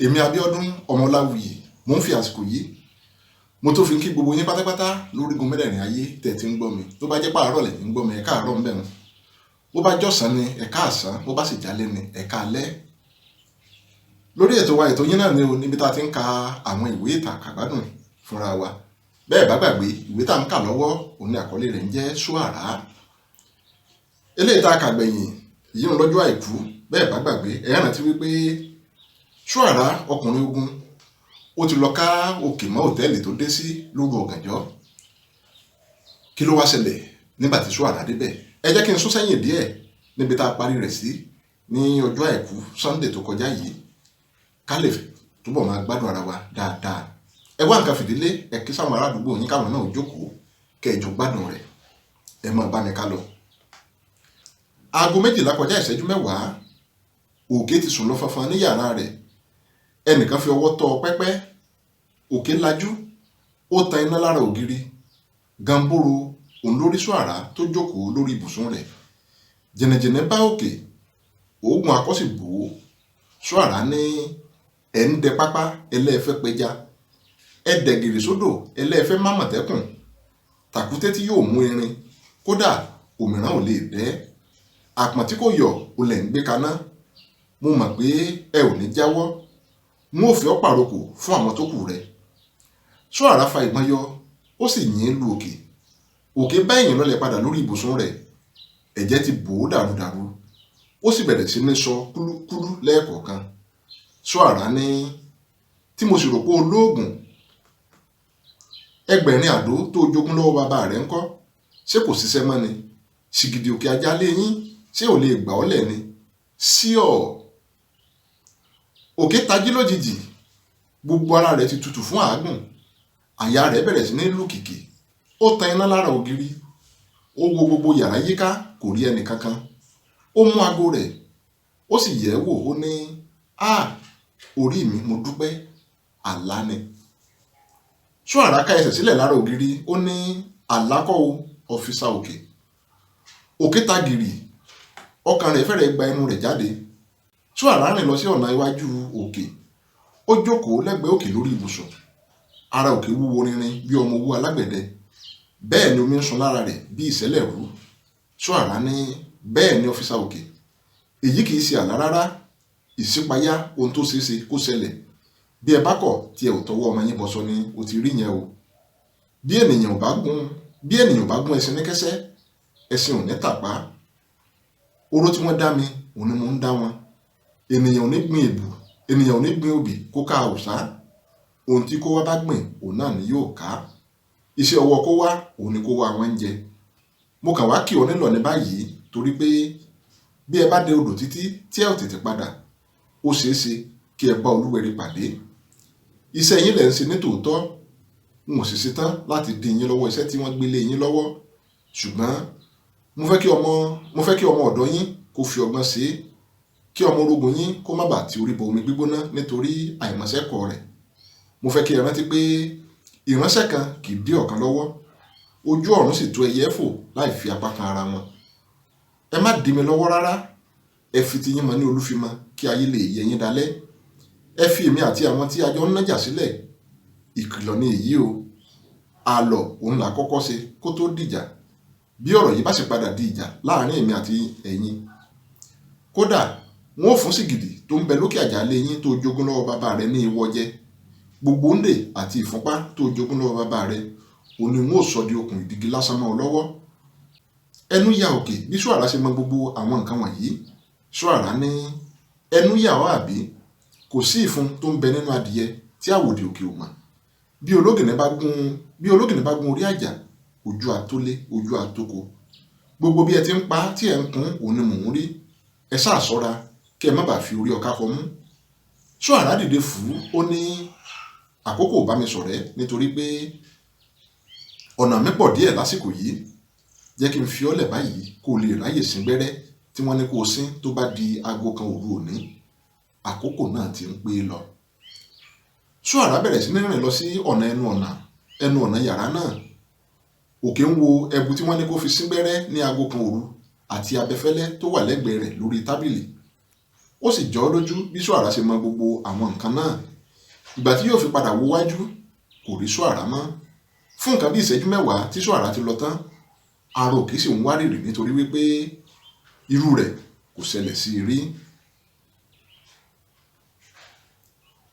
Èmi Abíọ́dún Ọmọláwuyì mò ń fi àsìkò yìí mo tó fi ń kí gbogbo yín pátápátá lórígun mẹ́rẹ̀ẹ̀rin ayé tẹ̀ tí ń gbọ́ mi. Tó bá jẹ́ pààrọ̀ lẹ́yìn ń gbọ́ mi, ẹ káàárọ̀ ń bẹ̀ wọ́n. Bó bá jọ̀sán ni, ẹ káàsán. Bó bá sì jálẹ̀ ni, ẹ káalẹ́. Lórí ètò wa, ètò yín náà ni o, níbi tá a ti ń ka àwọn ìwé ìtàn àkàgbádùn fúnra wa. Bẹ́ẹ̀ bá gbàgbé, ìwé tá à ń kà lọ́wọ́ òun ni àkọlé rẹ̀ ń jẹ́ Ṣúàrà. Eléyìí tá a kà gbẹ̀yìn yìí ń lọ́jọ́ àìkú. Bẹ́ẹ̀ bá gbàgbé, ẹ rántí wípé Ṣúàrà ọkùnrin ogun ó ti lọ ká òkè mọ́ òtẹ́ẹ̀lì tó dé sí lóru ọ̀gànjọ́. Kí ló wá ṣẹlẹ̀ nígbà tí Ṣúàrà débẹ̀? Ẹ jẹ́ kí n sún sẹ́yìn díẹ̀ níbi tá a parí rẹ̀ sí ní ọjọ́ àìkú Sunday tó kọjá yìí, ká lè túbọ̀ máa gbádùn ara wa dáadáa. Ẹ wá nǹkan fìdílé, ẹ kí sáwọn ará àdúgbò yín káwọn náà jókòó kẹ́ ẹ jọ gbádùn rẹ̀. Ẹ máa bá mi ká lọ. 11:40, Òkè ti sùn lọ fanfan ní yàrá rẹ̀. Ẹnìkan fi ọwọ́ tọ́ ọ pẹ́pẹ́. Òkè lajú, ó tan iná lára ògiri. Gamboro òun lórí Ṣúàrà tó jókòó lórí ibùsùn rẹ̀. Jìnnìjìnnì bá òkè, oògùn akọ́sì bò ó. Ṣúàrà ní ẹ̀ ń dẹ pápá ẹlẹ́ẹ̀fẹ́ pẹja, ẹ dẹ̀gìrì sódò ẹlẹ́ẹ̀fẹ́ mámọ̀tẹ́kùn, tàkúté tí yóò mú irin kódà òmíràn ò lè dẹ́, àpọ̀n tí kò yọ̀ ò lẹ̀ ń gbé kaná. Mo mọ̀ pé ẹ ò ní jáwọ́, n ó fi ọ́ pàrokò fún àwọn tó kù rẹ̀. Ṣúàrà fa ìbọn yọ, ó sì yìn ín lu òkè. Òkè bá ẹ̀yìn lọlẹ̀ padà lórí ibùsùn rẹ̀. Ẹ̀jẹ̀ ti bò ó dàrúdàrú, ó sì bẹ̀rẹ̀ sí ní sọ kúlúkúlú lẹ́ẹ̀kọ̀ọ̀kan. Ṣúàrà ní tí mo sì rò pé olóògùn, ẹgbẹ̀rin àdó tó jogún lọ́wọ́ bàbá rẹ̀ ńkọ́? Ṣé kò ṣiṣẹ́ mọ́ ni? Sìgìdì òkè ajá lé yín, ṣé ò lè gbà ọ́ lẹ̀ ni? Sí ọ̀. Òkè tají lójijì, gbogbo ara rẹ̀ ti tutù fún àágùn, àyà rẹ̀ bẹ̀rẹ̀ sí ní lù kìkì. Ó tan iná lára ògiri, ó wo gbogbo yàrá yíká, kò rí ẹnì kankan. Ó mú aago rẹ̀, ó sì yẹ̀ ẹ́ wò. Ó ní, "A, orí mi, mo dúpẹ́, àlá ni." Ṣúàrà ká ẹsẹ̀ sílẹ̀ lára ògiri, ó ní, "Àlá kọ́ o, ọ́físà Òkè." Òkè ta gìrì, ọkàn rẹ̀ fẹ́rẹ̀ gba ẹnu rẹ̀ jáde. Ṣúàrà rìn lọ sí ọ̀nà iwájú òkè, ó jókòó lẹ́gbẹ̀ẹ́ òkè lórí ibùsùn. Ara òkè wúwo rinrin bí ọmọ owó alágbẹ̀dẹ, bẹ́ẹ̀ ni omi ń sun lára rẹ̀ bí ìṣẹ̀lẹ̀ rú. Ṣúàrà ní, "Bẹ́ẹ̀ ni, ọ́físà Òkè, èyí kìí ṣe àlá rárá. Ìṣípayá ohun tó ṣeé ṣe kó ṣẹlẹ̀ bí ẹ bá kọ̀ tí ẹ ò tọwọ́ ọmọ yín bọṣọ ni o ti rí yẹn o. Bí ènìyàn ò bá gún ẹṣin ní kẹ́sẹ́, ẹṣin ò ní tàpá. Oró tí wọ́n dá mi òun ni mo ń dá wọn. Ènìyàn ò ní gbin èbù, ènìyàn ò ní gbin obì kó ká àwùsá. Ohun tí kó wá bá gbìn òun náà ni yóò ká. Iṣẹ́ ọwọ́ kó wá òun ni kó wá wọn ń jẹ. Mo kàn wá kí ọ nílọ̀ ní báyìí torí pé bí ẹ bá dé odò títí tí ẹ ò tètè padà, ó ṣeé ṣe kí ẹ bá olúwẹ̀rí pàdé. Iṣẹ́ yín lẹ̀ ń ṣe ní tòótọ́, n ò sì ṣetán láti dín yín lọ́wọ́ iṣẹ́ tí wọ́n gbé lé yín lọ́wọ́, ṣùgbọ́n mo fẹ́ kí ọmọ ọ̀dọ́ yín kó fi ọgbọ́n ṣe é, kí ọmọ orogun yín kó má bàa ti orí bọ omi gbígbóná nítorí àìmọ̀ṣẹ́kọ̀ọ́ rẹ̀. Mo fẹ́ kí ẹ rántí pé ìránṣẹ́ kan kì í dí ọ̀kan lọ́wọ́, ojú ọ̀run sì tó ẹyẹ fò láì fi apá kan ara wọn. Ẹ má dí mi lọ́wọ́ rárá, ẹ fi ti yín mọ ní olúfimọ kí ayé lè yẹ yín dalẹ̀. Ẹ fi èmi àti àwọn tí a jọ ń nájà sílẹ̀. Ìkìlọ̀ ni èyí o. Àlọ́ òun là kọ́kọ́ ṣe kó tó dìjà. Bí ọ̀rọ̀ yìí bá sì padà di ìjà láàrin èmi àti ẹ̀yin, kódà wọn ò fún sìgìdì tó ń bẹ lókè àjàlé yín tó jogún lọ́wọ́ bàbá rẹ̀ ní ìwọ jẹ. Gbogbo òǹdè àti ìfúnpá tó jogún lọ́wọ́ bàbá rẹ̀ òun ni wọn ò sọ di okùn ìdígi lásán mọ́ ọ lọ́wọ́." Ẹnu ya òkè bí Ṣúàrà ṣe mọ gbogbo àwọn nǹkan wọ̀nyí. Ṣúàrà ní, "Ẹnu yà ọ́ àbí? Kò sí ìfun tó ń bẹ nínú adìyẹ tí àwòdì òkè ò mọ̀. Bí ológìnní bá gún orí àjà, ojú àtólé ojú àtókò. Gbogbo bí ẹ ti ń pa tí ẹ ń kún òun ni mò ń rí. Ẹ sáà ṣọ́ra kí ẹ má bàa fi orí ọkà fọmú." Ṣúàrà dìde fù ú, ó ní, "Àkókò ò bá mi ṣọ̀rẹ́ nítorí pé ọ̀nà mi pọ̀ díẹ̀ lásìkò yìí. Jẹ́ kí n fi ọ́ lẹ̀ báyìí kó o lè ráyè sín gbẹ́rẹ́ tí wọ́n ní kó o sín tó bá di 1:00 òru òní. Àkókò náà ti ń pé lọ." Ṣúàrà bẹ̀rẹ̀ sí ní rìn lọ sí ọ̀nà ẹnu ọ̀nà yàrá náà. Òkè ń wo ẹbu tí wọ́n ní kó fi sín gbẹ́rẹ́ ní 1:00 òru àti abẹfẹ́lẹ́ tó wà lẹ́gbẹ̀ẹ́ rẹ̀ lórí tábìlì. Ó sì jọ ọ́ lójú bí Ṣóàrà ṣe mọ gbogbo àwọn nǹkan náà. Ìgbà tí yóò fi padà wo wájú, kò rí Ṣóàrà mọ́. Fún nǹkan bí ìṣẹ́jú 10 tí Ṣóàrà ti lọ tán, ara Òkè sì ń wárìrì nítorí wípé irú rẹ̀ kò ṣẹlẹ̀ sí i rí.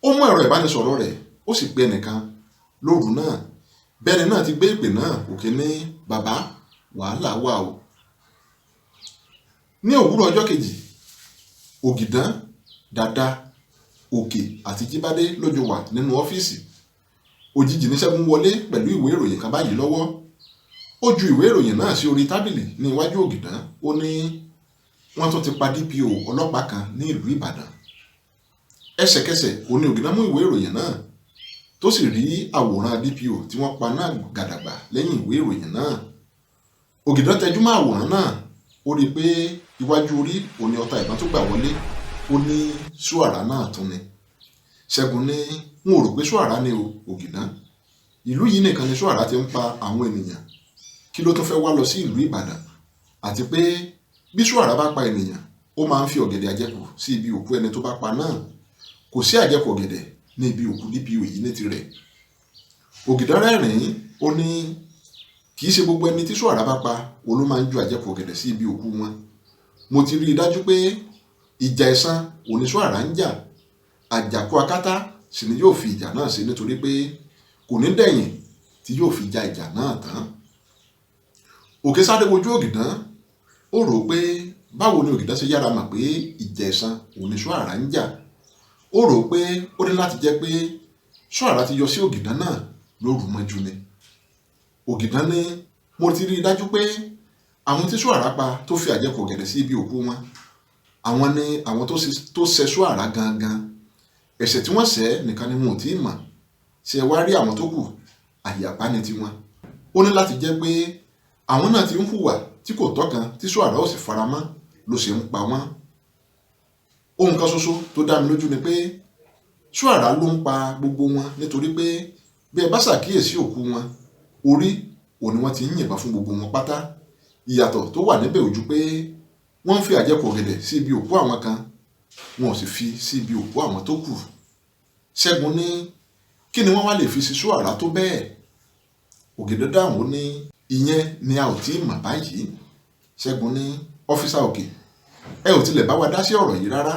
Ó mú ẹ̀rọ ìbánisọ̀rọ̀ rẹ̀, ó sì pe ẹnìkan lóru náà. Bẹ́ẹ̀ni náà ti gbé ìpè náà, Òkè ní, bàbá, wàhálà wà o. Ní òwúrọ̀ ọjọ́ kejì, Ògìdán, Dàda, Òkè àti Jíbádé ló jọ wà nínú ọ́fíìsì. Òjijì ní Ṣẹ́gun wọlé pẹ̀lú ìwé ìròyìn kan báyìí lọ́wọ́. Ó ju ìwé ìròyìn náà sí orí tábìlì ní iwájú Ògìdán. Ó ní wọ́n tún ti pa DPO ọlọ́pàá kan ní ìlú Ìbàdàn. Ẹsẹ̀kẹsẹ̀ òun ni Ògìdán mú ìwé ìròyìn náà tó sì rí àwòrán DPO tí wọ́n pa náà gàdàgbà lẹ́yìn ìwé ìròyìn náà. Ògìdán tẹjú mọ́ àwòrán náà, ó rí i pé iwájú orí òun ni ọta ìbọn tó gbà wọlé. Ó ní Ṣóàrà náà tún ni. Ṣẹ́gun ní n ò rò pé Ṣóàrà ni o, Ògìdán. Ìlú yìí nìkan ni Ṣóàrà ti ń pa àwọn ènìyàn. Kí ló tún fẹ́ wá lọ sí ìlú Ìbàdàn? Àti pé bí Ṣóàrà bá pa ènìyàn, ó máa ń fi ọ̀gẹ̀dẹ̀ àjẹkù sí ibi òkú ẹni tó bá pa náà. Kò sí àjẹkù ọ̀gẹ̀dẹ̀ ní ibi òkú DPO yìí ní tirẹ̀. Ògìdán rẹ́rìn-ín, ó ní kì í ṣe gbogbo ẹni tí Ṣóàrà bá pa òun ló máa ń ju àjẹkù ọ̀gẹ̀dẹ̀ sí ibi òkú wọn. Mo ti rí i dájú pé ìjà ẹ̀san òun ni Ṣóàrà ń jà. Àjàkú akátá sì ni yóò fi ìjà náà ṣe nítorí pé kò ní dẹ̀yìn tí yóò fi ja ìjà náà tán. Òkè sáré wojú Ògìdán, ó rò ó pé báwo ni Ògìdán ṣe yára mọ̀ pé ìjà ẹ̀san òun ni Ṣóàrà ń jà. Ó rò ó pé ó ní láti jẹ́ pé Ṣóàrà ti yọ sí Ògìdán náà lóru mọ́jú ni. Ògìdán ní mo ti rí i dájú pé àwọn tí Ṣóàrà pa tó fi àjẹkù ọ̀gẹ̀dẹ̀ sí ibi òkú wọn, àwọn ni àwọn tó ṣe Ṣóàrà gangan. Ẹ̀ṣẹ̀ tí wọ́n ṣẹ̀ nìkan ni wọn ò tí ì mọ̀. Ṣé ẹ wá rí àwọn tó kù, àyàpá ni tiwọn. Ó ní láti jẹ́ pé àwọn náà ti ń hùwà tí kò tọ́ kan tí Ṣóàrà ò sì faramọ́ ló ṣe ń pa wọ́n. Ohun kan ṣoṣo tó dá mi lójú ni pé Ṣóàrà ló ń pa gbogbo wọn nítorí pé bí ẹ bá ṣàkíyèsí òkú wọn, orí òun ni wọ́n ti ń yìnbọn fún gbogbo wọn pátá. Ìyàtọ̀ tó wà níbẹ̀ ò ju pé wọ́n ń fi àjẹkù ọ̀gẹ̀dẹ̀ sí ibi òkú àwọn kan, wọn ò sì fi sí ibi òkú àwọn tó kù. Ṣẹ́gun ní kí ni wọ́n wá lè fi sí Ṣóàrà tó bẹ́ẹ̀? Ògìdán dáhùn, ó ní ìyẹn ni a ò tí ì mọ̀ báyìí. Ṣẹ́gun ní ọ́físà Òkè, ẹ ò tilẹ̀ bá wa dá sí ọ̀rọ̀ yìí rárá.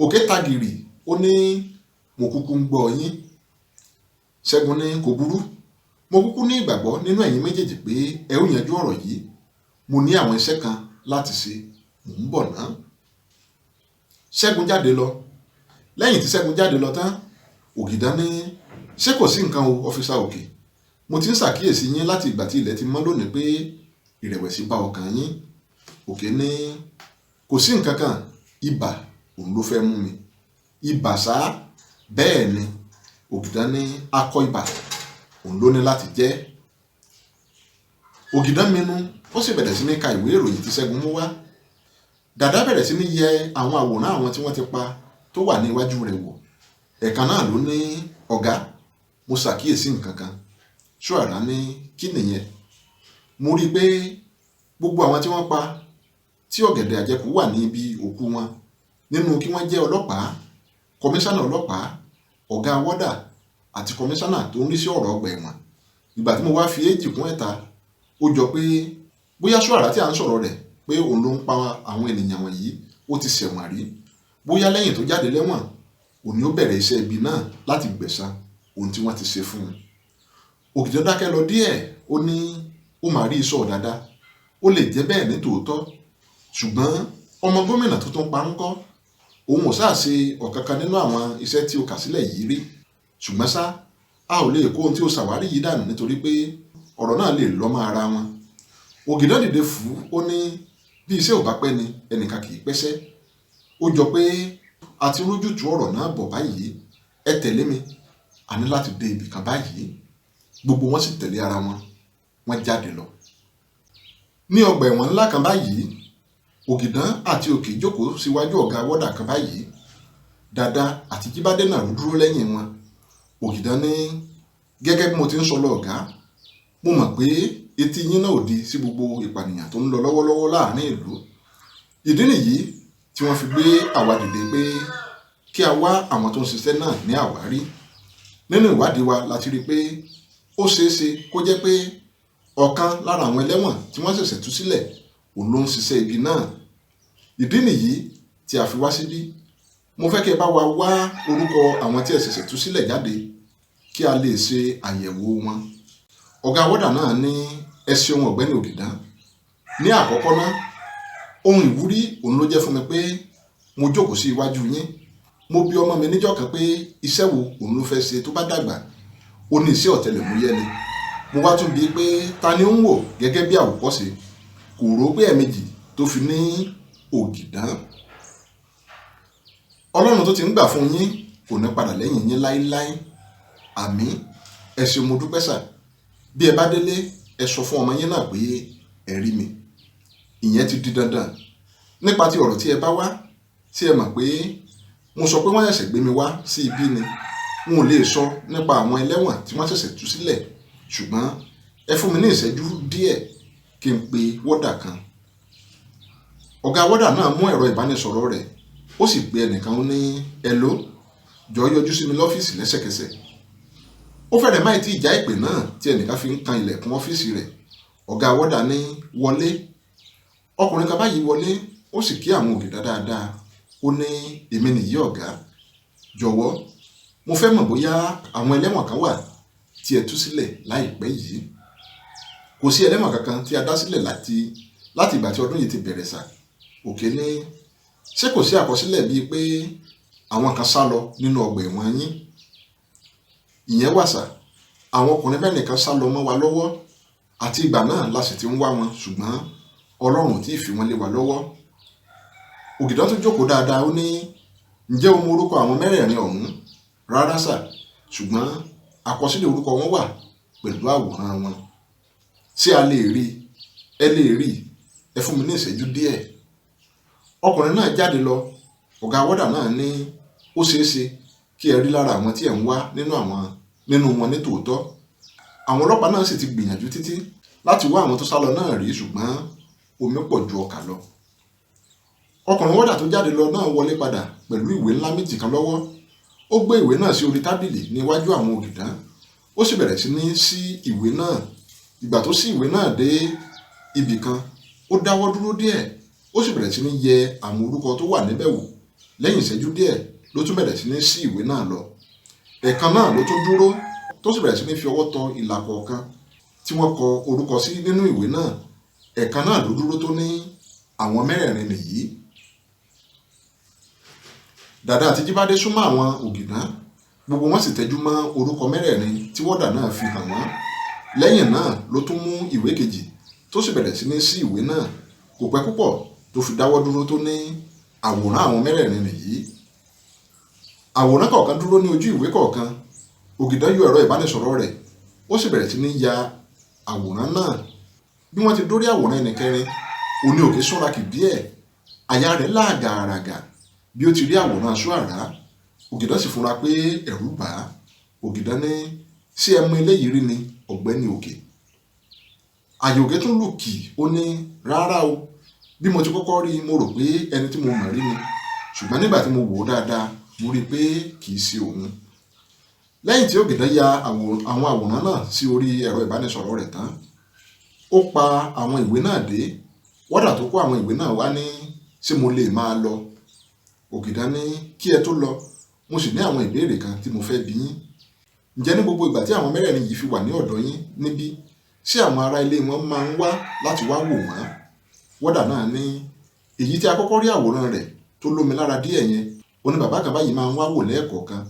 Òkè tagìrì, ó ní mo kúkú ń gbọ́ yín. Ṣẹ́gun ní kò burú, mo kúkú ní ìgbàgbọ́ nínú ẹ̀yin méjèèjì pé ẹ ó yanjú ọ̀rọ̀ yìí. Mo ní àwọn iṣẹ́ kan láti ṣe, mò ń bọ̀ ná. Ṣẹ́gun jáde lọ. Lẹ́yìn tí Ṣẹ́gun jáde lọ tán, Ògìdán ní ṣé kò sí nǹkan o, ọ́físà Òkè? Mo ti ń ṣàkíyèsí yín láti ìgbà tí ilẹ̀ ti mọ́ lónìí pé ìrẹ̀wẹ̀sì bá ọkàn yín. Òkè ní kò sí nǹkan kan, ibà òun ló fẹ́ mú mi. Ibà sá, bẹ́ẹ̀ ni. Ògìdán ní akọ ibà òun ló ní láti jẹ́. Ògìdán minú, ó sì bẹ̀rẹ̀ sí ní ka ìwé ìròyìn tí Ṣẹ́gun mú wá. Dàdá bẹ̀rẹ̀ sí ní yẹ àwọn àwòrán àwọn tí wọ́n ti pa tó wà ní iwájú rẹ̀ wò. Ẹ̀kan náà ló ní ọ̀gá, mo ṣàkíyèsí nǹkan kan. Ṣóàrà ní kí nìyẹn? Mo rí i pé gbogbo àwọn tí wọ́n pa tí ọ̀gẹ̀dẹ̀ àjẹkù wà ní ibi òkú wọn nínú kí wọ́n jẹ́ ọlọ́pàá, kọmíṣánná ọlọ́pàá, ọ̀gá wọ́dà àti kọmíṣánná tó ń rí sí ọ̀rọ̀ ọgbà ẹ̀wọ̀n. Ìgbà tí mo wá fi 2 kún 3, ó jọ pé bóyá Ṣóàrà tí à ń sọ̀rọ̀ rẹ̀ pé òun ló ń pa àwọn ènìyàn wọ̀nyí, ó ti ṣẹ̀wọ̀n rí. Bóyá lẹ́yìn tó jáde lẹ́wọ̀n, òun ni ó bẹ̀rẹ̀ iṣẹ́ ibi náà láti gbẹ̀san ohun tí wọ́n ti ṣe fún un. Ògìdán dákẹ́ lọ díẹ̀, ó ní ó máa rí iṣọ́ dáadáa. Ó lè jẹ́ bẹ́ẹ̀ ní tòótọ́, ṣùgbọ́n ọmọ gómìnà tuntun pa ń kọ́. Òun ò sáà ṣe ọ̀kankan nínú àwọn iṣẹ́ tí ó kà sílẹ̀ yìí rí. Ṣùgbọ́n ṣá, a ò lè kó ohun tí ó ṣàwárí yìí dànù nítorí pé ọ̀rọ̀ náà lè lọ́ mọ́ ara wọn. Ògìdán dìde fún, ó ní bí iṣẹ́ ò bá pẹ́ ni ẹnìkan kì í pẹ́ṣẹ́. Ó jọ pé a ti rójútùú ọ̀rọ̀ náà bọ̀ báyìí. Ẹ tẹ̀lé mi, a ní láti dé ibì kan báyìí. Gbogbo wọn sì tẹ̀lé ara wọn, wọ́n jáde lọ. Ní ọgbà ẹ̀wọ̀n ńlá kan báyìí, Ògìdán àti Òkè jókòó síwájú ọ̀gá wọ́dà kan báyìí. Dàdá àti Jíbádé náà ló dúró lẹ́yìn wọn. Ògìdán ní gẹ́gẹ́ bí mo ti ń sọ lọ ọ̀gá, mo mọ̀ pé etí yín náà ò di sí gbogbo ìpànìyàn tó ń lọ lọ́wọ́lọ́wọ́ láàrin ìlú. Ìdí nìyí tí wọ́n fi gbé àwa dìde pé kí a wá àwọn tó ń ṣiṣẹ́ náà ní àwárí. Nínú ìwádìí wa la ti rí i pé ó ṣeé ṣe kó jẹ́ pé ọ̀kan lára àwọn ẹlẹ́wọ̀n tí wọ́n ṣẹ̀ṣẹ̀ tú sílẹ̀ òun ló ń ṣiṣẹ́ ibi náà. Ìdí nìyí tí a fi wá síbí. Mo fẹ́ kí ẹ bá wa wá orúkọ àwọn tí ẹ ṣẹ̀ṣẹ̀ tú sílẹ̀ jáde kí a lè ṣe àyẹ̀wò wọn. Ọ̀gá wọ́dà náà ní ẹ ṣeun ọ̀gbẹ́ni Ògìdán. Ní àkọ́kọ́ ná, ohun ìwúrí òun ló jẹ́ fún mi pé mo jókòó sí iwájú yín. Mo bi ọmọ mi níjọ́ kan pé iṣẹ́ wo òun ló fẹ́ ṣe tó bá dàgbà. Ó ní iṣẹ́ ọ̀tẹlẹ̀múyẹ́ ni. Mo wá tún bi pé ta ni ó ń wò gẹ́gẹ́ bí àwòkọ́ṣe. Kò rò pé ẹ̀ẹ̀mejì tó fi ní Ògìdán. Ọlọ́run tó ti ń gbà fún yín kò ní padà lẹ́yìn yín láéláé. Àmín. Ẹ ṣeun, mo dúpẹ́ sà. Bí ẹ bá délé, ẹ sọ fún ọmọ yín náà pé ẹ rí mi. Ìyẹn ti di dandan. Nípa ti ọ̀rọ̀ tí ẹ bá wá, tí ẹ mọ̀ pé mo sọ pé wọ́n ṣẹ̀ṣẹ̀ gbé mi wá sí ibí ni. N ò lè sọ nípa àwọn ẹlẹ́wọ̀n tí wọ́n ṣẹ̀ṣẹ̀ tú sílẹ̀, ṣùgbọ́n ẹ fún mi ní ìṣẹ́jú díẹ̀ kí n pe wọ́dà kan. Ọ̀gá wọ́dà náà mú ẹ̀rọ ìbánisọ̀rọ̀ rẹ̀, ó sì pe ẹnìkan, ó ní ẹ̀ló, jọ̀ọ́ yọjú sí mi lọ́fíìsì lẹ́sẹ̀kẹsẹ̀. Ó fẹ́rẹ̀ máì tí ìjà ìpè náà tí ẹnìkan fi ń kan ilẹ̀kùn ọ́fíìsì rẹ̀. Ọ̀gá wọ́dà ní wọlé. Ọkùnrin kan báyìí wọlé, ó sì kí àwọn Ògìdán dáadáa. Ó ní èmi nìyí ọ̀gá, jọ̀wọ́ mo fẹ́ mọ̀ bóyá àwọn ẹlẹ́wọ̀n kan wà tí ẹ tú sílẹ̀ láìpẹ́ yìí. Kò sí ẹlẹ́wọ̀n kankan tí a dá sílẹ̀ láti ìgbà tí ọdún yìí ti bẹ̀rẹ̀ sà. Òkè ní ṣé kò sí àkọsílẹ̀ bíi pé àwọn kan sá lọ nínú ọgbà ẹ̀wọ̀n yín? Ìyẹn wà sà. Àwọn ọkùnrin mẹ́rin kan sá lọ mọ́ wa lọ́wọ́, àti ìgbà náà la sì ti ń wá wọn, ṣùgbọ́n Ọlọ́run ò tí ì fi wọ́n lé wa lọ́wọ́. Ògìdán tún jókòó dáadáa, ó ní ǹjẹ́ o mọ orúkọ àwọn mẹ́rẹ̀ẹ̀rin ọ̀hún? Rárá sà, ṣùgbọ́n àkọsílẹ̀ orúkọ wọn wà pẹ̀lú àwòrán wọn. Ṣé a lè rí? Ẹ lè rí. Ẹ fún mi ní ìṣẹ́jú díẹ̀. Ọkùnrin náà jáde lọ. Ọ̀gá wọ́dà náà ní ó ṣeé ṣe kí ẹ rí lára àwọn tí ẹ̀ ń wá nínú wọn ní tòótọ́. Àwọn ọlọ́pàá náà sì ti gbìyànjú títí láti wá àwọn tó sálọ náà rí, ṣùgbọ́n omi pọ̀ ju ọkà lọ. Ọkùnrin wọ́dà tó jáde lọ náà wọlé padà pẹ̀lú ìwé ńlá méjì kan lọ́wọ́. Ó gbé ìwé náà sí orí tábìlì níwájú àwọn Ògìdán. Ó sì bẹ̀rẹ̀ sí ní ṣí ìwé náà. Ìgbà tó ṣí ìwé náà dé ibì kan, ó dáwọ́ dúró díẹ̀, ó sì bẹ̀rẹ̀ sí ní yẹ àwọn orúkọ tó wà níbẹ̀ wò. Lẹ́yìn ìṣẹ́jú díẹ̀ ló tún bẹ̀rẹ̀ sí ní ṣí ìwé náà lọ. Ẹ̀ẹ̀kan náà ló tún dúró, tó sì bẹ̀rẹ̀ sí ní fi ọwọ́ tọ ìlà kọ̀ọ̀kan tí wọ́n kọ orúkọ sí nínú ìwé náà. Ẹ̀ẹ̀kan náà ló dúró tó ní àwọn mẹ́rẹ̀ẹ̀rin nìyí. Dàdá àti Jíbádé súnmọ́ àwọn Ògìdán, gbogbo wọn sì tẹjú mọ́ orúkọ mẹ́rẹ̀ẹ̀rin tí wọ́dà náà fi hàn wọ́n. Lẹ́yìn náà ló tún mú ìwé kejì tó sì bẹ̀rẹ̀ sí ní ṣí ìwé náà. Kò pẹ́ púpọ̀ tó fi dáwọ́ dúró tó ní àwòrán àwọn mẹ́rẹ̀ẹ̀rin nìyí. Àwòrán kọ̀ọ̀kan dúró ní ojú ìwé kọ̀ọ̀kan. Ògìdán yọ ẹ̀rọ ìbánisọ̀rọ̀ rẹ̀, ó sì bẹ̀rẹ̀ sí ní ya àwòrán náà. Bí wọ́n ti dórí àwòrán ẹnìkẹrin, òní Òkè súnrakì díẹ̀, àyà rẹ̀ láàgàràgà bí ó ti rí àwòrán Ṣúàrà. Ògìdán sì fúnra pé ẹ̀rù bà á. Ògìdán ní ṣé ẹ mọ eléyìí rí ni ọ̀gbẹ́ni Òkè? Àyà Òkè tún lù kì, ó ní rárá o, bí mo ti kọ́kọ́ rí mo rò pé ẹni tí mo mọ̀ rí ni, ṣùgbọ́n nígbà tí mo wò ó dáadáa mo rí i pé kì í ṣe òun. Lẹ́yìn tí Ògìdán ya àwọn àwòrán náà sí orí ẹ̀rọ ìbánisọ̀rọ̀ rẹ̀ tán, ó pa àwọn ìwé náà dé. Wọ́dà tó kó àwọn ìwé náà wá ní ṣé mo lè máa lọ? Ògìdán ní kí ẹ tó lọ, mo sì ní àwọn ìbéèrè kan tí mo fẹ́ bi yín. Ǹjẹ́ ní gbogbo ìgbà tí àwọn mẹ́rẹ̀ẹ̀rin yìí fi wà ní ọ̀dọ̀ yín níbí, ṣé àwọn ará ilé wọn máa ń wá láti wá wò wọ́n? Wọ́dà náà ní èyí tí a kọ́kọ́ rí àwòrán rẹ̀ tó lómi lára díẹ̀ yẹn, ó ní bàbá kan báyìí máa ń wá wò lẹ́ẹ̀kọ̀ọ̀kan.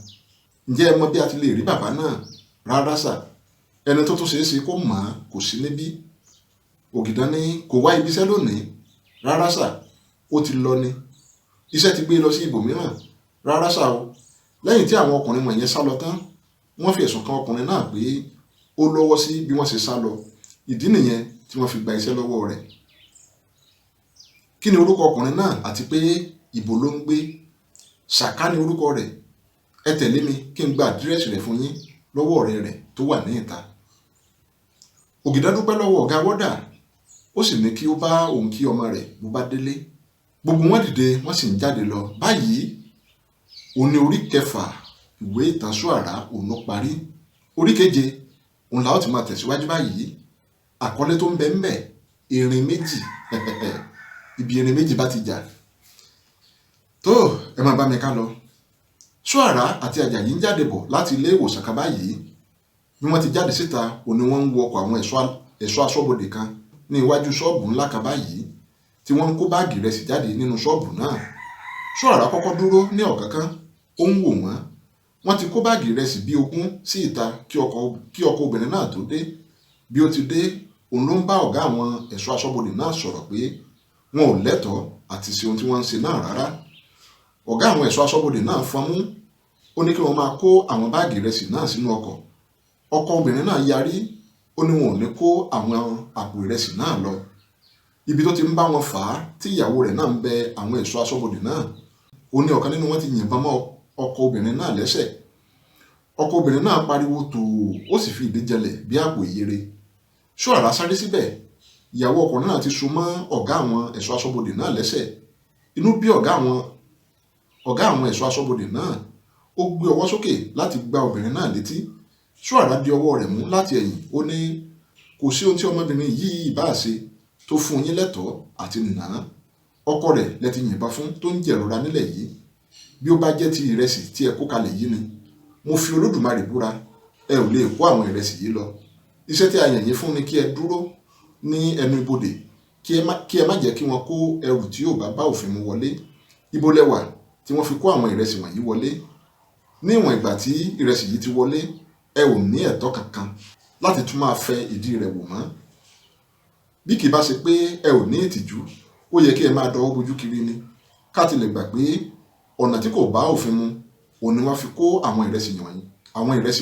Ǹjẹ́ ẹ mọ bí a ti lè rí bàbá náà? Rárá sà, ẹni tó tún ṣeé ṣe kó mọ̀ ọ́n kò sí níbí. Ògìdán ní kò wá ibiṣẹ́ lónìí. Rárá sà, ó ti lọ ni. Iṣẹ́ ti gbé lọ sí ibòmíràn. Rárá sà o. Lẹ́yìn tí àwọn ọkùnrin wọ̀nyẹn sá lọ tán, wọ́n fi ẹ̀sùn kan ọkùnrin náà pé ó lọ́wọ́ sí bí wọ́n ṣe sá lọ. Ìdí nìyẹn tí wọ́n fi gba iṣẹ́ lọ́wọ́ rẹ̀. Kí ni orúkọ ọkùnrin náà àti pé ibo ló ń gbé? Ṣàká ni orúkọ rẹ̀. Ẹ tẹ̀lé mi kí n gba àdírẹ́sì rẹ̀ fún yín lọ́wọ́ ọ̀rẹ́ rẹ̀ tó wà ní ìta. Ògìdán dúpẹ́ lọ́wọ́ ọ̀gá wọ́dà, ó sì ní kí ó bá òun kí ọmọ rẹ̀ bó bá délé. Gbogbo wọn dìde, wọ́n sì ń jáde lọ báyìí. Òun ní orí kẹfà ìwé ìtàn Ṣóàrà òun ló parí. Orí keje òun la ó ti máa tẹ̀síwájú báyìí. Àkọlé tó ń bẹ ń bẹ, erin méjì. Ibi erin méjì bá ti jà tó, ẹ máa bá mi ká lọ. Ṣóàrà àti Àjàyí ń jáde bọ̀ láti ilé ìwòsàn kan báyìí. Bí wọ́n ti jáde síta, òun ni wọ́n ń wọ ọkọ̀ àwọn ẹ̀ṣọ́ aṣọ́bodè kan ní iwájú ṣọ́ọ̀bù ńlá kan báyìí, tí wọ́n ń kó báàgì ìrẹsì jáde nínú ṣọ́ọ̀bù náà. Ṣóàrà kọ́kọ́ dúró ní ọ̀kánkán, ó ń wò wọ́n. Wọ́n ti kó báàgì ìrẹsì bíi 20 sí ìta kí ọkọ obìnrin náà tó dé. Bí ó ti dé, òun ló ń bá ọ̀gá àwọn ẹ̀ṣọ́ aṣọ́bodè náà sọ̀rọ̀ pé wọn ò lẹ́tọ̀ọ́ àti ṣe ohun tí wọ́n ń ṣe náà rárá. Ọ̀gá àwọn ẹ̀ṣọ́ aṣọ́bodè náà fọnmú, ó ní kí wọ́n máa kó àwọn báàgì ìrẹsì náà sínú ọkọ̀. Ọkọ obìnrin náà yarí, ó ní wọn ò ní kó àwọn àpò ìrẹsì náà lọ. Ibi tó ti ń bá wọn fà á tí ìyàwó rẹ̀ náà ń bẹ àwọn ẹ̀ṣọ́ aṣọ́bodè náà, ó ní ọ̀kan nínú wọn ti yìnbọn mọ́ ọkọ obìnrin náà lẹ́sẹ̀. Ọkọ obìnrin náà pariwo tòò, ó sì fi ìdí jẹlẹ̀ bí àpò ìyèrè. Ṣóàrà sáré síbẹ̀. Ìyàwó ọkùnrin náà ti so mọ́ ọ̀gá àwọn ẹ̀ṣọ́ aṣọ́bodè náà lẹ́sẹ̀. Inú bí ọ̀gá àwọn ẹ̀ṣọ́ aṣọ́bodè náà, ó gbé ọwọ́ sókè láti gbá obìnrin náà létí. Ṣóàrà di ọwọ́ rẹ̀ mú láti ẹ̀yìn, ó ní kò sí ohun tí ọmọbìnrin yìí bá ṣe tó fún yín lẹ́tọ̀ọ́ àti nà án. Ọkọ rẹ̀ lẹ ti yìnbọn fún tó ń jẹ̀rora nílẹ̀ yìí. Bí ó bá jẹ́ ti ìrẹsì tí ẹ kó kalẹ̀ yìí ni, mo fi Olódùmarè búra, ẹ ò lè kó àwọn ìrẹsì yìí lọ. Iṣẹ́ tí a yàn yín fún ni kí ẹ dúró ní ẹnu ibodè, kí ẹ má jẹ́ kí wọ́n kó ẹrù tí yóò bá òfin mu wọlé. Ibo lẹ wà tí wọ́n fi kó àwọn ìrẹsì wọ̀nyí wọlé? Ní ìwọ̀n ìgbà tí ìrẹsì yìí ti wọlé, ẹ ò ní ẹ̀tọ́ kankan láti tún máa fẹ ìdí rẹ̀ wò mọ́. Bí kì í bá ṣe pé ẹ ò ní ìtìjú, ó yẹ kí ẹ máa dọwọ́ bojú kiri ni. Ká tilẹ̀ gbà pé ọ̀nà tí kò bá òfin mu òun ni wọ́n fi kó àwọn ìrẹsì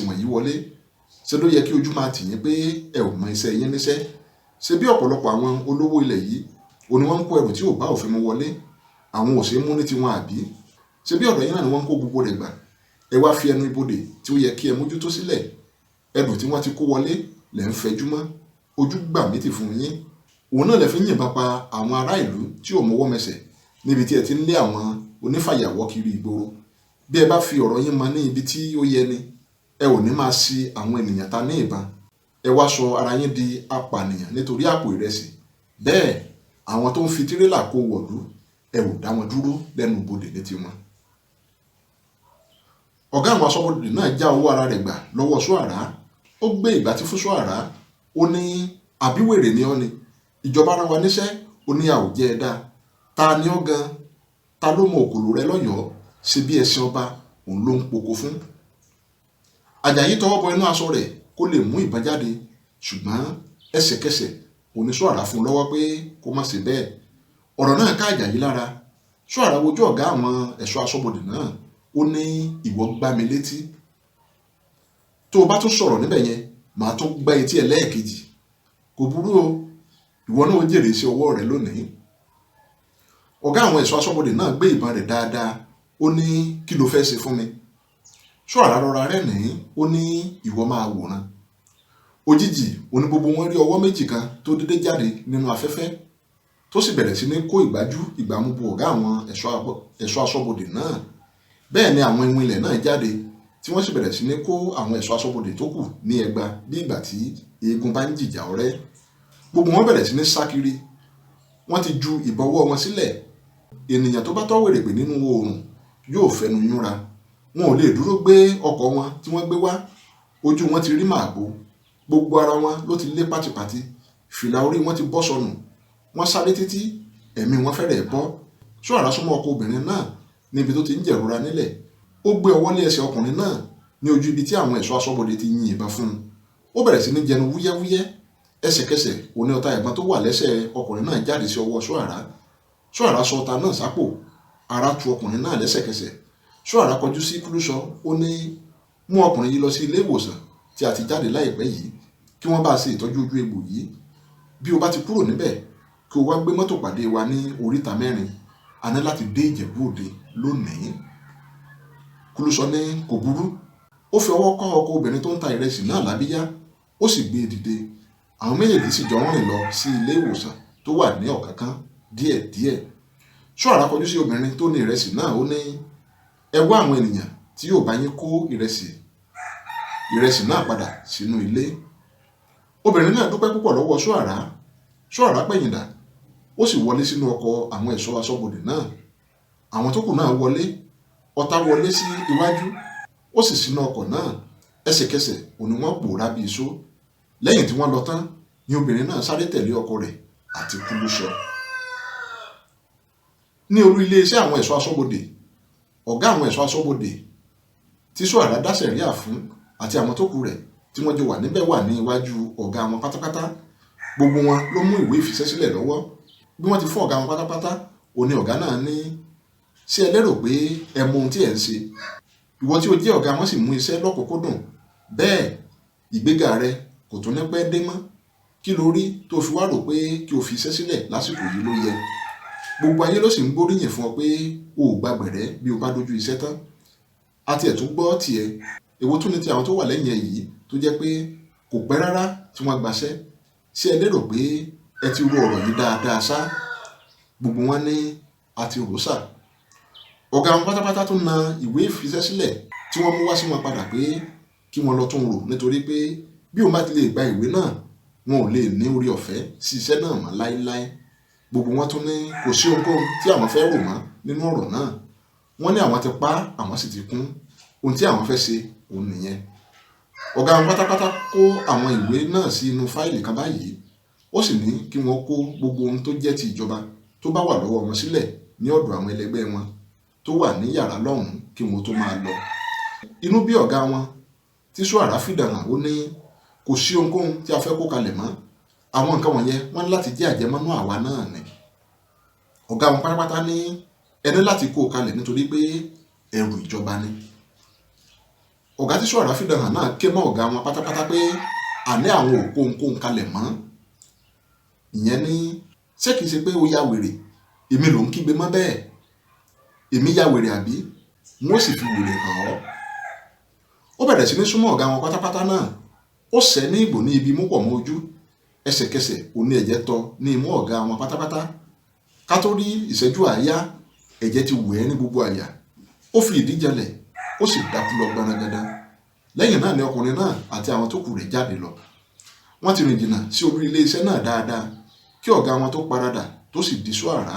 wọ̀nyí wọlé. Ṣé ló yẹ kí ojú máa tì yín pé ẹ ò mọ iṣẹ́ yín níṣẹ́? Ṣé bí ọ̀pọ̀lọpọ̀ àwọn olówó ilẹ̀ yìí òun ni wọ́n ń kó ẹrù tí ò bá òfin mu wọlé? Àwọn ò ṣe é mú ní tiwọn àbí? Ṣé bí ọ̀dọ̀ yín náà ni wọ́n ń kó gbogbo rẹ̀ gbà? Ẹ wá fi ẹnu ibodè tí ó yẹ kí ẹ mójútó sílẹ̀. Ẹrù tí wọ́n ti kó wọlé lẹ̀ ń fẹjú mọ́. Ojú gbà mí tì fún yín. Òun náà lè fi ń yìnbọn pa àwọn ará ìlú tí ò mọwọ́ mẹsẹ̀ níbi tí ẹ ti ń lé àwọn onífàyàwọ́ kiri ìgboro. Bí ẹ bá fi ọ̀rọ̀ yín mọ ní ibi tí ó yẹ ni, ẹ ò ní máa ṣi àwọn ènìyàn ta ní ìbọn. Ẹ wá sọ ara yín di apànìyàn nítorí àpò ìrẹsì. Bẹ́ẹ̀ àwọn tó ń fi tirẹ́là kó wọ̀lú, ẹ ò dá wọn dúró lẹ́nu ibodè ní tiwọn. Ọ̀gá àwọn aṣọ́bodè náà já owó ara rẹ̀ gbà lọ́wọ́ Ṣóàrà. Ó gbé ìgbátí fún Ṣóàrà. Ó ní àbíwèrè ni ọ́ ni? Ìjọba rán wa níṣẹ́, ó ní a ò jẹ́ ẹ dá. Ta ni ọ́ gan? Ta ló mọ òkòlò rẹ lọ́yọ̀ọ́? Ṣe bí ẹṣin ọba òun ló ń poko fún? Àjàyí tọwọ́ bọ inú aṣọ rẹ̀ kó lè mú ìbọn jáde, ṣùgbọ́n ẹsẹ̀kẹsẹ̀ òun ni Ṣóàrà fún un lọ́wọ́ pé kó má ṣe bẹ́ẹ̀. Ọ̀rọ̀ náà ká Àjàyí lára. Ṣóàrà wojú ọ̀gá àwọn ẹ̀ṣọ́ aṣọ́bodè náà, ó ní ìwọ gbá mi létí. Tó o bá tún sọ̀rọ̀ níbẹ̀ yẹn, màá tún gbá etí ẹ lẹ́ẹ̀kejì. Kò burú o, ìwọ náà ó jèrè iṣẹ́ ọwọ́ rẹ lónìí. Ọ̀gá àwọn ẹ̀ṣọ́ aṣọ́bodè náà gbé ìbọn rẹ̀ dáadáa, ó ní kí ló fẹ́ ṣe fún mi? Ṣóàrà rọra rẹ́rìn-ín, ó ní ìwọ máa wòran. Òjijì òní gbogbo wọn rí ọwọ́ méjì kan tó dédé jáde nínú afẹ́fẹ́ tó sì bẹ̀rẹ̀ sí ní kó ìgbájú ìgbàmú bo ọ̀gá àwọn ẹ̀ṣọ́ aṣọ́bodè náà. Bẹ́ẹ̀ ni àwọn iwin ilẹ̀ náà jáde tí wọ́n sì bẹ̀rẹ̀ sí ní kó àwọn ẹ̀ṣọ́ aṣọ́bodè tó kù ní ẹgba bí ìgbà tí eégún bá ń jìjà ọ̀rẹ́. Gbogbo wọn bẹ̀rẹ̀ sí ní sá kiri. Wọ́n ti ju ìbọwọ́ wọn sílẹ̀. Ènìyàn tó bá tọ́ wèrèpè nínú oòrùn yóò fẹnu yúnra. Wọn ò lè dúró gbé ọkọ̀ wọn tí wọ́n gbé wá. Ojú wọn ti rí màgbo. Gbogbo ara wọn ló ti lé pátípátí. Fìlà orí wọn ti bọ́ sọnù. Wọ́n sáré títí, ẹ̀mí wọn fẹ́rẹ̀ bọ́. Ṣóàrà súnmọ́ ọkọ obìnrin náà níbi tó ti ń jẹ̀rora nílẹ̀. Ó gbé ọwọ́ lé ẹsẹ̀ ọkùnrin náà ní ojú ibi tí àwọn ẹ̀ṣọ́ aṣọ́bodè ti yin ìbọn fún un. Ó bẹ̀rẹ̀ sí ní jẹnu wúyẹ́wúyẹ́. Ẹsẹ̀kẹsẹ̀ òní ọta ìbọn tó wà lẹ́sẹ̀ ọkùnrin náà jáde sí ọwọ́ Ṣóàrà. Ṣóàrà sọ ọta náà sápò. Ara tu ọkùnrin náà lẹ́sẹ̀kẹsẹ̀. Ṣóàrà kọjú sí Kúlúsọ, ó ní mú ọkùnrin yìí lọ sí ilé ìwòsàn tí a ti jáde láìpẹ́ yìí kí wọ́n bá ṣe ìtọ́jú ojú egbò yìí. Bí o bá ti kúrò níbẹ̀, kí o wá gbé mọ́tò pàdé wa ní oríta mẹ́rin. A ní láti dé Ìjẹ̀bú Òde lónìí. Kúlúsọ ní kò burú. Ó fi ọwọ́ kọ́ ọkọ obìnrin tó ń ta ìrẹsì náà lábíyá, ó sì gbé e dìde. Àwọn méjèèjì sì jọ ń rìn lọ sí ilé ìwòsàn tó wà ní ọ̀kánkán díẹ̀díẹ̀. Ṣọ́ara kọjú sí obìnrin tó ní ìrẹsì náà, ó ní ẹ wá àwọn ènìyàn tí yóò bá yín kó ìrẹsì náà padà sínú ilé. Obìnrin náà dúpẹ́ púpọ̀ lọ́wọ́ Ṣọ́ara. Ṣọ́ara pẹ̀yìndà, ó sì wọlé sínú ọkọ̀ àwọn ẹ̀ṣọ́ aṣọ́bodè náà. Àwọn tó kù náà wọlé. Ọ̀tá wọlé sí iwájú, ó sì sínú ọkọ̀ náà. Ẹsẹ̀kẹsẹ̀ òní wọ́n pòórá bí iṣó. Lẹ́yìn tí wọ́n lọ tán ni obìnrin náà sáré tẹ̀lé ọkọ rẹ̀ àti Kúlúṣọ. Ní olú iléeṣẹ́ àwọn ẹ̀ṣọ́ aṣọ́bodè, ọ̀gá àwọn ẹ̀ṣọ́ aṣọ́bodè tí Ṣọ́ara dá sẹ̀ríà fún àti àwọn tó kù rẹ̀ tí wọ́n jọ wà níbẹ̀ wà ní iwájú ọ̀gá wọn pátápátá. Gbogbo wọn ló mú ìwé ìfiṣẹ́sílẹ̀ lọ́wọ́. Bí wọ́n ti fún ọ̀gá wọn pátápátá, òní ọ̀gá náà ní, ṣé ẹ lérò pé ẹ mọ ohun tí ẹ ń ṣe? Ìwọ tí o jẹ́ ọ̀gá wọn sì mú iṣẹ́ lọ́kùnkúndùn, bẹ́ẹ̀ ìgbéga rẹ kò tún ní pẹ́ dé mọ́. Kí lo rí tó fi wá rò pé kí o fi iṣẹ́ sílẹ̀ lásìkò yìí ló yẹ? Gbogbo ayé ló sì ń gbóríyìn fún ọ pé o ò gba gbẹ̀rẹ́ bí o bá dojú iṣẹ́ tán. Àti ẹ̀ tún gbọ́ tiẹ̀. Èwo tún ni ti àwọn tó wà lẹ́yìn ẹ yìí tó jẹ́ pé kò pẹ́ rárá tí wọ́n gbaṣẹ́? Ṣé ẹ lérò pé ẹ ti ro ọ̀rọ̀ yìí dáadáa ṣá? Gbogbo wọn ní a ti rò sà. Ọ̀gá wọn pátápátá tún na ìwé ìfiṣẹ́sílẹ̀ tí wọ́n mú wá sí wọn padà pé kí wọ́n lọ tún rò, nítorí pé bí òun bá ti lè gba ìwé náà, wọn ò lè ní orí ọ̀fẹ́ sí iṣẹ́ náà mọ́ láéláé. Gbogbo wọn tún ní kò sí ohunkóhun tí àwọn fẹ́ rò mọ́ nínú ọ̀rọ̀ náà. Wọ́n ní àwọn ti pa, àwọn sì ti kún. Ohun tí àwọn fẹ́ ṣe òun nìyẹn. Ọ̀gá wọn pátápátá kó àwọn ìwé náà sí inú fáìlì kan báyìí. Ó sì ní kí wọ́n kó gbogbo ohun tó jẹ́ ti ìjọba tó bá wà lọ́wọ́ wọn sílẹ̀ ní ọ̀dọ̀ àwọn ẹlẹgbẹ́ wọn tó wà ní yàrá lọ́hùn-ún kí wọ́n tó máa lọ. Inú bí ọ̀gá wọn tí Ṣọ́ara fìdànà, ó ní kò sí ohunkóhun tí a fẹ́ kó kalẹ̀ mọ́. Àwọn nǹkan wọ̀nyẹn wọ́n ní láti jẹ́ àjẹmọ́nú àwa náà ni. Ọ̀gá wọn pátápátá ní ẹ ní láti kó o kalẹ̀ nítorí pé ẹrù ìjọba ni. Ọ̀gá tí Ṣọ́ara fìdànà náà ké mọ́ ọ̀gá wọn pátápátá pé àní àwọn ò kó ohunkóhun kalẹ̀ mọ́. Ìyẹn ní ṣé kìí ṣe pé ó ya wèrè? Èmi ló ń kígbe mọ́ bẹ́ẹ̀. Èmi ya wèrè àbí? Wọ́n sì fi wèrè hàn ọ́. Ó bẹ̀rẹ̀ sí ní súnmọ́ ọ̀gá wọn pátápátá náà. Ó sẹ́ ní ìgbò ní ibi mú pọ̀ mọ́ ojú. Ẹsẹ̀kẹsẹ̀ òní ẹ̀jẹ̀ tọ ní imú ọ̀gá wọn pátápátá. Ká tó rí ìṣẹ́jú àáyá, ẹ̀jẹ̀ ti wẹ̀ ẹ́ ní gbogbo àyà. Ó fi ìdí janlẹ̀, ó sì dákú lọ gbarangandan. Lẹ́yìn náà ni ọkùnrin náà àti àwọn tó kù rẹ̀ jáde lọ. Wọ́n ti rìn jìnnà sí olú ilé iṣẹ́ náà dáadáa kí ọ̀gá wọn tó paradà tó sì di Ṣọ́ara.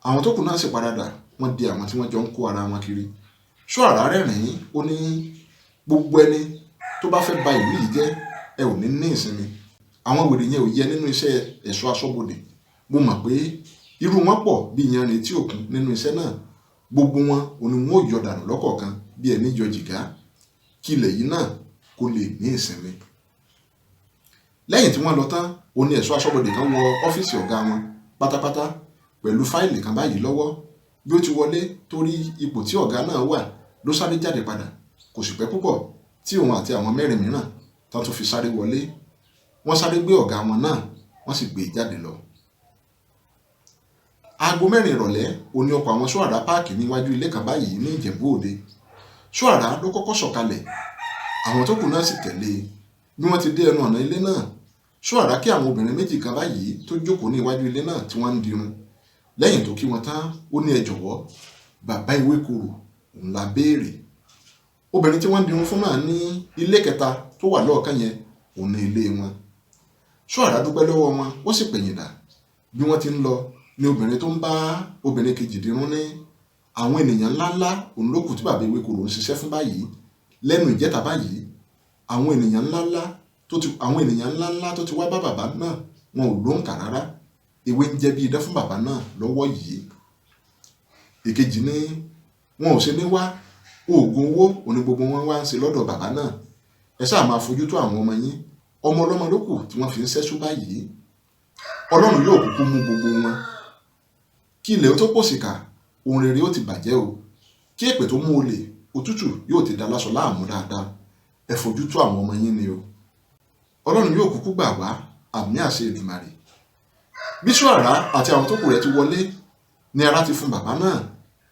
Àwọn tó kù náà sì paradà, wọ́n di àwọn tí wọ́n jọ ń kó ara wọn kiri. Ṣọ́ara rẹ́rìn-ín, ó ní gbogbo ẹni tó bá fẹ́ ba ìlú yìí jẹ́, ẹ ò ní ní ìsinmi. Àwọn wèrè yẹn ò yẹ nínú iṣẹ́ ẹ̀ṣọ́ aṣọ́bodè. Mo mọ̀ pé irú wọn pọ̀ bí iyanrìn etí òkun nínú iṣẹ́ náà. Gbogbo wọn òní wọn ò yọ dànù lọ́kọ̀ọ̀kan bí ẹni yọ jìgá, kí ilẹ̀ yìí náà kó lè ní ìsinmi. Lẹ́yìn tí wọ́n lọ tán, òní ẹ̀ṣọ́ aṣọ́bodè kan wọ ọ́fíìsì ọ̀gá wọn pátápátá pẹ̀lú fáìlì kan báyìí lọ́wọ́. Bí ó ti wọlé torí ipò tí ọ̀gá náà wà ló sáré jáde padà. Kò sì pẹ́ púpọ̀ tí òun àti àwọn mẹ́rin mìíràn tán tún fi sáré wọlé. Wọ́n sáré gbé ọ̀gá wọn náà, wọ́n sì gbé e jáde lọ. Aago 4 ìrọ̀lẹ́ òní ọkọ̀ àwọn Ṣọ́ara páàkì níwájú ilé kan báyìí ní Ìjẹ̀bú Òde. Ṣọ́ara ló kọ́kọ́ sọ̀kalẹ̀, àwọn tó kù náà sì tẹ̀lé e. Bí wọ́n ti dé ẹnu ọ̀nà ilé náà, Ṣọ́ara kí àwọn obìnrin méjì kan báyìí tó jókòó ní iwájú ilé náà tí wọ́n ń dirun. Lẹ́yìn tó kí wọn tán, ó ní ẹ jọ̀wọ́, bàbá Ewékorò òun la béèrè. Obìnrin tí wọ́n ń dirun fún náà ní ilé kẹta tó wà lọ́ọ̀kan yẹn òun ní ilé wọn. Ṣọ́ara dúpẹ́ lọ́wọ́ wọn, ó sì pẹ̀yìndà. Bí wọ́n ti ń lọ ni obìnrin tó ń bá obìnrin kejì dirun ní àwọn ènìyàn ńláńlá òun ló kù tí bàbá Ewékorò ń ṣiṣẹ́ fún báyìí. Lẹ́nu ìjẹta báyìí, àwọn ènìyàn ńláńlá tó ti wá bá bàbá náà wọn ò lóǹkà rárá. Ewé ń jẹ́ bí idán fún bàbá náà lọ́wọ́ yìí. Èkejì ní wọn ò ṣe ní wá, oògùn owó òní gbogbo wọn wá ń ṣe lọ́dọ̀ bàbá náà. Ẹ ṣáà máa fojú tó àwọn ọmọ yín. Ọmọ ọlọ́mọ ló kù tí wọ́n fi ń ṣẹ́ṣú báyìí. Ọlọ́run yóò kúkú mú gbogbo wọn. Kí ilẹ̀ ó tó pòṣìkà, ohun rere ó ti bàjẹ́ o. Kí èpè tó mú olè, òtútù yóò ti da láṣọ láàmú dáadáa. Ẹ fojú tó àwọn ọmọ yín ni o. Ọlọ́run yóò kúkú gbà wá, àmì àṣẹ Èdùmàrè. Bí Ṣọ́ara àti àwọn tó kù rẹ̀ ti wọlé ni ara ti fún bàbá náà.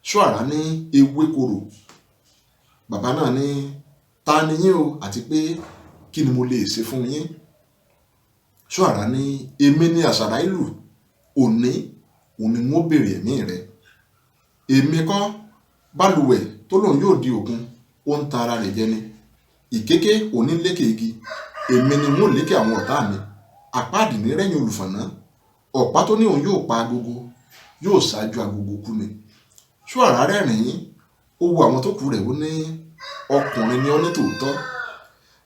Ṣọ́ara ní Ewékorò. Bàbá náà ní ta ni yín o, àti pé kí ni mo lè ṣe fún yín? Ṣọ́ara ní èmi ni Àṣàrà ìlú, òní òun ni wọ́n béèrè ẹ̀mí rẹ̀. Èmi kọ́, balùwẹ̀ tó lòun yóò di òkun, ó ń tan ara rẹ̀ jẹ ni. Ìkéké òní lékè igi, èmi ni n ó lékè àwọn ọ̀tá mi. Àpáàdì ní rẹ́yìn olùfọ̀nà. Ọ̀pá tó ní òun yóò pa agogo, yóò ṣáájú agogo kú ni. Ṣóàrà rẹ́rìn-ín, ó wo àwọn tó kù rẹ̀, ó ní ọkùnrin ni ọ́ ní tòótọ́.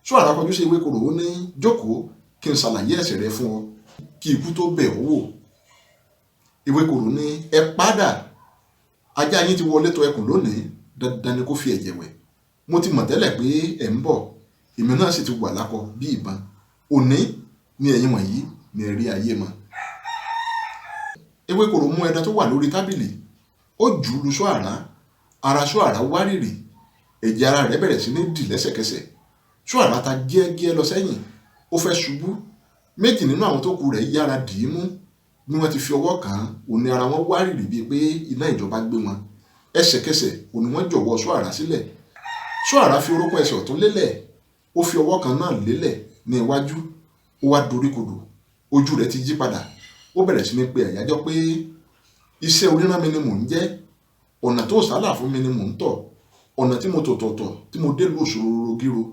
Ṣóàrà kọjú sí Ewékorò, ó ní jókòó kí n ṣàlàyé ẹ̀ṣẹ̀ rẹ fún ọ kí ikú tó bẹ̀ ọ́ wò. Ewékorò ní ẹ padà, ajá yín ti wọlé tọ̀ ẹkùn lónìí, dandan ni kó fi ẹ̀jẹ̀ wẹ̀. Mo ti mọ̀ tẹ́lẹ̀ pé ẹ̀ ń bọ̀, èmi náà sì ti wà lákọ bí ìbọn. Òní ni ẹ̀yin wọ̀nyí ni ẹ rí ayé mọ́. Ewékorò mú ẹdán tó wà lórí tábìlì, ó jù ú lu Ṣóàrà. Ara Ṣóàrà wárìrì, ẹ̀jẹ̀ ara rẹ̀ bẹ̀rẹ̀ sí ní dì lẹ́sẹ̀kẹsẹ̀. Ṣóàrà ta gíẹ́gíẹ́ lọ sẹ́yìn, ó fẹ́ ṣubú. Méjì nínú àwọn tó kù rẹ̀ yára dì í mú. Bí wọ́n ti fi ọwọ́ kàn án, òní ara wọn wárìrì bíi pé iná ìjọba gbé wọn. Ẹsẹ̀kẹsẹ̀ òní wọ́n jọ̀wọ́ Ṣóàrà sílẹ̀. Ṣóàrà fi orókún ẹsẹ̀ ọ̀tún lélẹ̀, ó fi ọwọ́ kan náà lélẹ̀ ní iwájú, ó wá doríkodò, ojú rẹ̀ ti yí padà. Ó bẹ̀rẹ̀ sí ní pe àyájọ́ pé iṣẹ́ orírán mi ni mò ń jẹ́, ọ̀nà tó sálà fún mi ni mò ń tọ̀, ọ̀nà tí mo tọ̀ tọ̀tọ̀ tí mo dé lù Òṣòròrò gíro,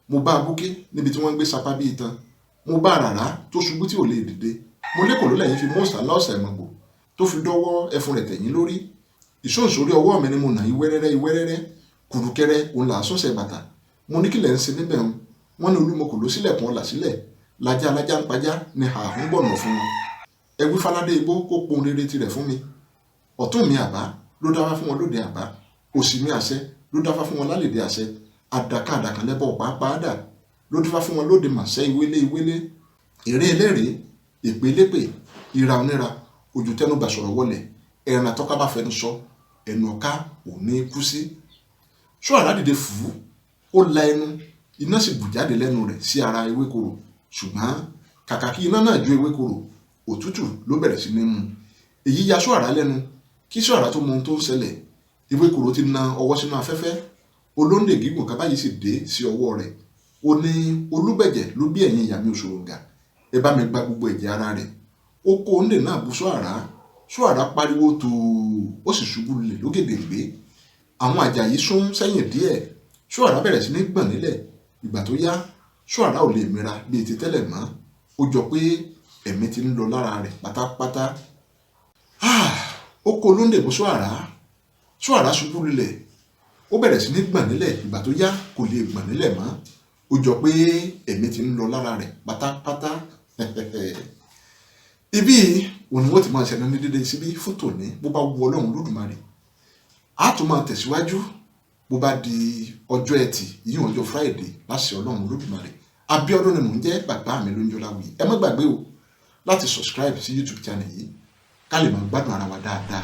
mo bá abúké níbi tí wọ́n ń gbé sapá bí itan, mo bá àràrá tó ṣubú tí ò lè dìde, mo lékòó ló lẹ́yìn fi mọ́ọ̀sà láọ̀sà ìmọ̀gbò tó fi dọ́wọ́ ẹfun rẹ̀ tẹ̀yìn lórí. Ìṣóǹsórí ọwọ́ mi ni mo nà ìwẹ́rẹ́rẹ́ ìwẹ́rẹ́rẹ́, kùrùkẹrẹ òun là á sọ̀sẹ̀ bàtà. Mo ní kílẹ̀ ń ṣe níbẹ̀ ń, wọ́n ní Olúmọkò ló sílẹ̀kùn ọlà sílẹ̀, lajá alájá ń pajá ni àhún gbọ̀nà fún wọn. Ẹ wí fáládé igbó kó pohùn rere tirẹ̀ fún mi. Ọ̀tún mi àbá ló dáfá fún wọn lóde àbá, òsì mi àṣẹ ló dáfá fún wọn lálèdè àṣẹ, àdàkà àdàkà lẹ́bọ̀ pàápàá dà ló dáfá fún wọn lóde màṣẹ́ ìwélé ìwélé, èrè eléré, èpè elépè, ìra oníra, ojú tẹnubà sọ̀rọ̀ wọlẹ̀, ẹran atọ́ka bá fẹnu sọ, ẹnu ọ̀ka ò ní kú sí. Ṣóàrà dìde fùú, ó la ẹnu, iná sì bù jáde lẹ́nu rẹ̀ sí ara Ewékorò. Ṣùgbọ́n kàkà kí iná náà jó Ewékorò, òtútù ló bẹ̀rẹ̀ sí ní mú. Èyí ya Ṣóàrà lẹ́nu. Kí Ṣóàrà tó mọ ohun tó ń ṣẹlẹ̀, Ewékorò ti na ọwọ́ sínú afẹ́fẹ́. Olóńdè gígùn kan báyìí sì dé sí ọwọ́ rẹ̀. Ó ní Olúbẹ̀jẹ̀ ló bí ẹ̀yin ìyá mi Òṣòròǹgà, ẹ bá mi gba gbogbo ẹ̀jẹ̀ ara rẹ̀. Ó kó òǹdè náà bu Ṣóàrà. Ṣóàrà pariwo tòò, ó sì ṣubú lulẹ̀ lógèdèǹgbé. Àwọn Àjàyí sún sẹ́yìn díẹ̀. Ṣóàrà bẹ̀rẹ̀ sí ní gbọ̀n nílẹ̀. Ìgbà tó yá, Ṣóàrà ò lè mira bíi ti tẹ́lẹ̀ mọ́. Ó jọ pé ẹ̀mí ti ń lọ lára rẹ̀ pátápátá. Ó kó olóńdè bó Ṣóàrà. Ṣóàrà ṣubú lulẹ̀, ó bẹ̀rẹ̀ sí ní gbọ̀n nílẹ̀. Ìgbà tó yá, kò lè gbọ̀n nílẹ̀ mọ́. Ó jọ pé ẹ̀mí ti ń lọ lára rẹ̀ pátápátá. Ibi òní wọ́n ti máa ṣẹ̀nu ní dédé síbí fún tòní. Bó bá wu Ọlọ́run Lódùmarè, a tún máa tẹ̀síwájú bó bá di ọjọ́ Ẹtì, ìyún ọjọ́ Friday, láṣẹ Ọlọ́run Lódùmarè. Abíọ́dún ni mò ń jẹ́, bàbá mi ló ń jọlá wí. Ẹ má gbàgbé o láti subscribe sí YouTube channel yìí ká lè máa gbádùn ara wa dáadáa.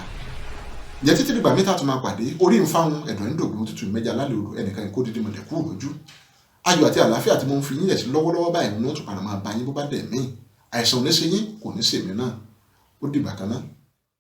Ǹjẹ́ títí dìgbà mẹ́ta tó máa pàdé, orí ń fáwọn ẹ̀dọ̀ ń dògbò tútù mẹ́jà lálẹ́ òru, ẹnìkan kó dídí mọ̀lẹ́ kúrò lójú. Ayọ̀ àti àlàáfíà tí mo ń fi yín lẹ̀ sí lọ́wọ́lọ́wọ́ báyìí ni wọ́n tún padà máa bá yín bó bá dẹ̀ míì. Àìsàn ò ní ṣe yín, kò ní ṣèmi náà. Ó dìgbà kan náà.